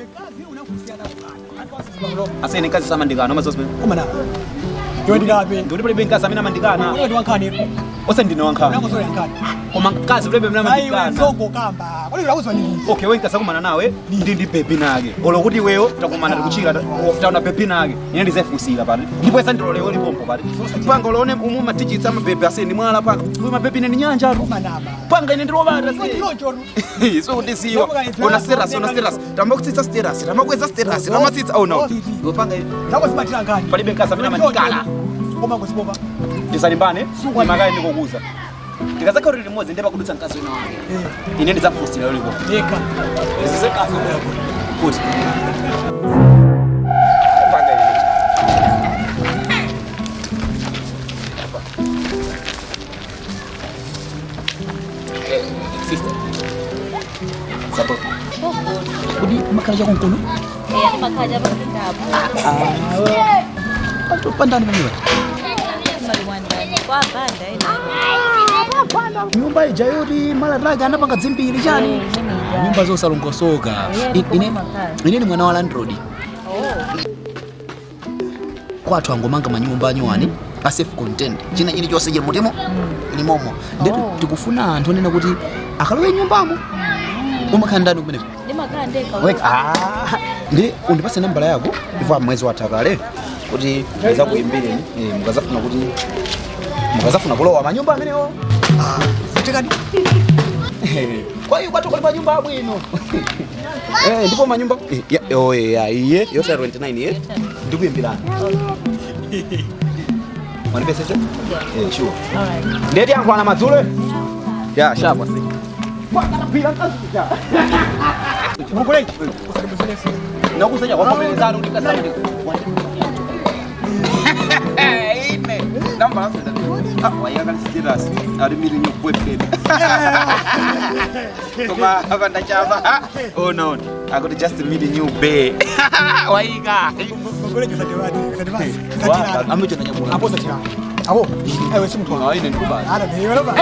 Iwe kazi unakusiyana kukana. Asene mkazi samandikana amazozi. Kumana. Iwe ndikape. Ndikuti palibe mkazi amene amandikana. Iwe ndi wankhani. Ose ndine wankhani. Unangosoya nkhani. Koma mkazi palibe amene Aiwe amandikana. msongo kamba. Kodi ulauzwa nini? Okay, we nkasakumana nawe ndi baby nake. Olo kuti iweyo takumana tikuchira taona baby nake. Ine ndizefusira pati. Ndipo esa ndilolewe lipompo pati. Panga ulone umu matichitsa amabebi asene ndi mwala panga. Uyu mabebi ine ndi nyanja tu. Kumanaba. Panga ine ndilobata Iwe se. ndilonjo. So ndisiwa. Ona status, ona status. Tamba kutsitsa status, tamba kuweza status, tamba tsitsa. Oh no. Iwe panga Zako zimatira nkhani. palibe mkazi amene amandikana. Koma ngosipopa. Tisalimbane, imakayi ndikokuza. Tikazakhala kuti limodzi ndiye pakudutsa mkazi wina wake. Ine ndidzafusira ulipo. Yeka. Ndizisekaso kuti. Panga ine. Sister. Sapo. Kodi makhala chako mkono? Eh, makhaja pakutindapo. Ah, pandani pamwe. Kwa banda ina. Nyumba ija yoti malataka anapanga dzimbiri chani. Nyumba zosalongosoka. Ine Ine ni mwana wa landlord. Oh. Kwathu angomanga manyumba anyuwani a self contained. China chilichonse chili mutimo limomo. Ndetu Oh. tikufuna anthu onena kuti akalowe nyumbamo. Umakhala ndani kumeneko? Ndimakhala ndekha. Weka. Ah, ndi undipase nambala yako ivo mwezi watha kale kuti ndizakuyimbireni mukazafuna kuti mukazafuna kulowa manyumba amenewo. Zitekani. Kwa hiyo kwathu kuli manyumba abwino. Ndipo manyumba oh yeah, iye yota 29 ye ndikuyimbirani. Mwanipesese? Sure. Alright. Ndeti yankhwana madzulo. Ya, sharp asi. Pila nkazuja. Mukulenji. Nakusanya kwakomelezana kuti kasanje. Ine. Namba ah, wayaka status. Ali miri new boyfriend. Koma hapa ndachapa. Oh no. Akuti just meet new bae. Waika. Mukulenji usatibati. Usatibati. Wa, amucho ndanyamula. Apo usatira. Apo. Aiwe si mtu. Ah, ine ndikubala. Ala, ndiwe loba.